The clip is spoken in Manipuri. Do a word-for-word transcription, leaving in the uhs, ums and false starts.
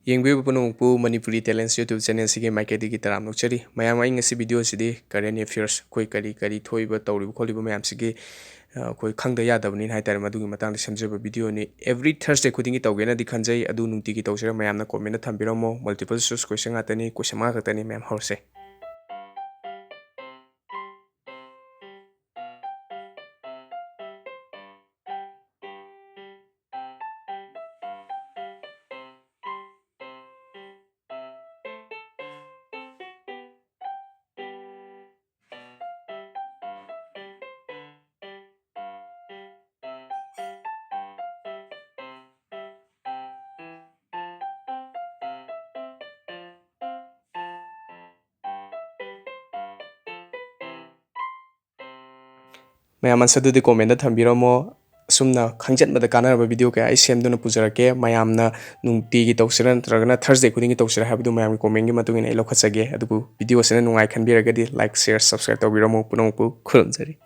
ꯌꯦꯡꯕꯤꯔꯤꯕ ꯄꯨꯝꯅꯃꯛꯄꯨ ꯃꯅꯤꯄꯨꯔꯤ ꯇꯦꯂꯦꯟꯁ YouTube ꯆꯦꯅꯦꯜꯁꯤꯒꯤ ꯃꯥꯏꯀꯩꯗꯒꯤ ꯇꯔꯥꯝꯅ ꯑꯣꯛꯆꯔꯤ꯫ ꯃꯌꯥꯝ, ꯑꯩ ꯉꯁꯤ ꯚꯤꯗꯤꯑꯣꯁꯤꯗꯤ current affairs, ꯑꯩꯈꯣꯏ ꯀꯔꯤ ꯀꯔꯤ ꯊꯣꯛꯏꯕ, ꯇꯧꯔꯤꯕ ꯈꯣꯠꯂꯤꯕ ꯃꯌꯥꯝꯁꯤꯒꯤ, ꯑ, ꯑꯩꯈꯣꯏ ꯈꯪꯗ ꯌꯥꯗꯕꯅꯤꯅ ꯍꯥꯏꯇꯥꯔꯦ, ꯃꯗꯨꯒꯤ ꯃꯇꯥꯡꯗ ꯁꯦꯝꯖꯕ ꯚꯤꯗꯤꯑꯣꯅꯤ꯫ Every Thursday ꯈꯨꯗꯤꯡꯒꯤ ꯇꯧꯒꯦꯅꯗꯤ ꯈꯟꯖꯩ, ꯑꯗꯨ ꯅꯨꯡꯇꯤꯒꯤ ꯇꯧꯁꯤꯔ? ꯃꯌꯥꯝꯅ comment ꯊꯝꯕꯤꯔꯝꯃꯣ꯫ Multiple choice question ꯉꯥꯛꯇꯅꯤ, question ꯃꯉꯥ ꯈꯛꯇꯅꯤ꯫ ꯃꯌꯥꯝ ꯍꯧꯔꯁꯦ꯫ ꯃꯌꯥꯝ answer ꯗꯨꯗꯤ comment ꯊꯝꯕꯤꯔꯝꯃꯣ꯫ ꯑꯁꯨꯝꯅ ꯈꯪꯖꯟꯕꯗ ꯀꯥꯟꯅꯔꯕ ꯚꯤꯗꯤꯑꯣ ꯀꯌꯥ ꯑꯩ ꯁꯦꯝꯗꯨꯅ ꯄꯨꯖꯔꯛꯀꯦ꯫ ꯃꯌꯥꯝꯅ ꯅꯨꯡꯇꯤꯒꯤ ꯇꯧꯁꯤꯔꯥ ꯅꯠꯇ꯭ꯔꯒꯅ Thursday ꯈꯨꯗꯤꯡꯒꯤ ꯇꯧꯁꯤꯔꯥ ꯍꯥꯏꯕꯗꯨ ꯃꯌꯥꯝꯒꯤ comment ꯀꯤ ꯃꯇꯨꯡ ꯏꯟꯅ ꯑꯩ ꯂꯧꯈꯠꯆꯒꯦ꯫ ꯑꯗꯨꯕꯨ ꯚꯤꯗꯤꯑꯣꯁꯤꯅ ꯅꯨꯡꯉꯥꯏ ꯈꯟꯕꯤꯔꯒꯗꯤ like, share, subscribe ꯇꯧꯕꯤꯔꯝꯃꯨ꯫ ꯄꯨꯝꯅꯃꯛꯄꯨ ꯈꯨꯔꯨꯝꯖꯔꯤ꯫